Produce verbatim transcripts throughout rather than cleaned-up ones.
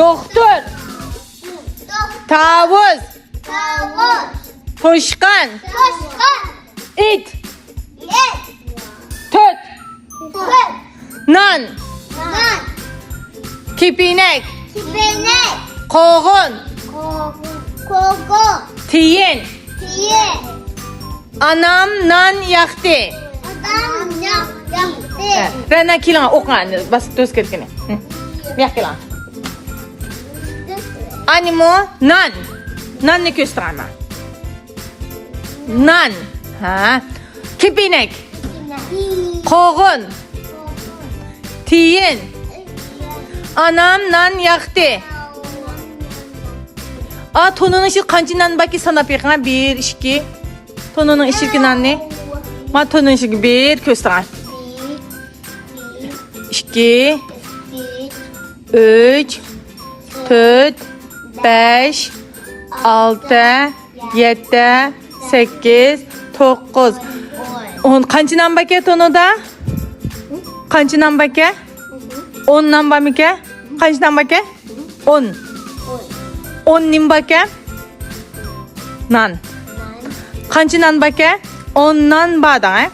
دوختۇر. تاۋۇز. تاۋۇز. توشقان. توشقان. ئىت. ئىت. تۆت. تۆت. نان. نان. كېپىنەك. كېپىنەك. قوغۇن. قوغۇن. قوغۇن. تىيىن. تىيىن. ئانام نان ياقتى. ئانام نان ياقتى. ھە، رەنا كېلىڭ، ئوقۇڭ، ئەنە، باس، دۇرۇس كەتكىنى. ھە. بۇياق كېلىڭ. ئانىمۇ نان. ناننى كۆرسىتىڭ ئەمما. نان. ھە. كېپىنەك. قوغۇن. تىيىن. ئانام نان ياقتى. ئا، تونۇرنىڭ ئىچىدە قانچە نان باركى ساناپ بېقىڭ. بىر، ئىككى. تونۇرنىڭ ئىچىدىكى ناننى. ما تونۇرنىڭ ئىچىدىكى بىر كۆرسىتىڭ. ئىككى. ئۈچ. تۆت، بەش، ئالتە، يەتتە، سەككىز، توققۇز، ئون. قانچە نان باركەن تونۇردا؟ قانچە نان باركەن؟ ئون نان بارمىكەن؟ قانچە نان باركەن؟ ئون. ئون نېمە باركەن؟ نان. قانچە نان باركەن؟ ئون نان بار دەڭ، ھە؟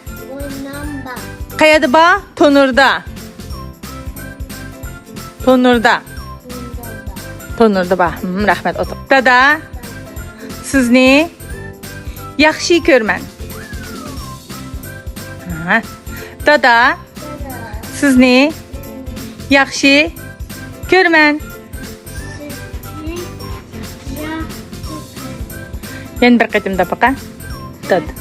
قەيەردە بار؟ تونۇردا. تونۇردا. تونۇردا بار. ھىم، رەھمەت، ئولتۇر. دادا، سىزنى ياخشى كۆرىمەن. ھە. دادا، سىزنى ياخشى كۆرىمەن. يەنە بىر قېتىم دەپ باقە. دادا.